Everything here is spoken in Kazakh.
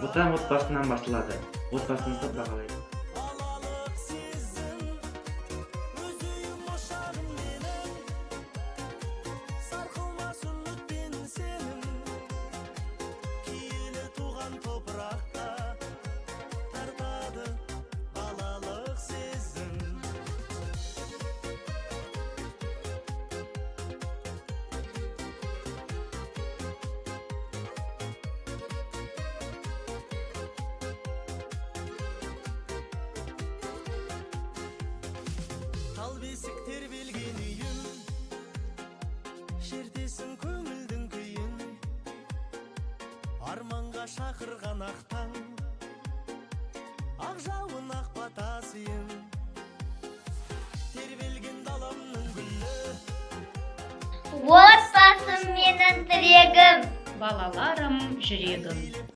Отан отбасынан басталады. Отбасымызды бағалайық. Балалық сезім, өз үйім, ошағым менің. Сарқылмас үміт пен сенім, киелі туған топыраққа тартады балалық сезім. Тал бесік тербелген үйім, шертесің көңілдің күйін. Арманға шақырған ақ таң, ақ жауын, ақ бата сыйым. Тербелген даламның гүлі. Отбасым менің тірегім. Балаларым жүрегім.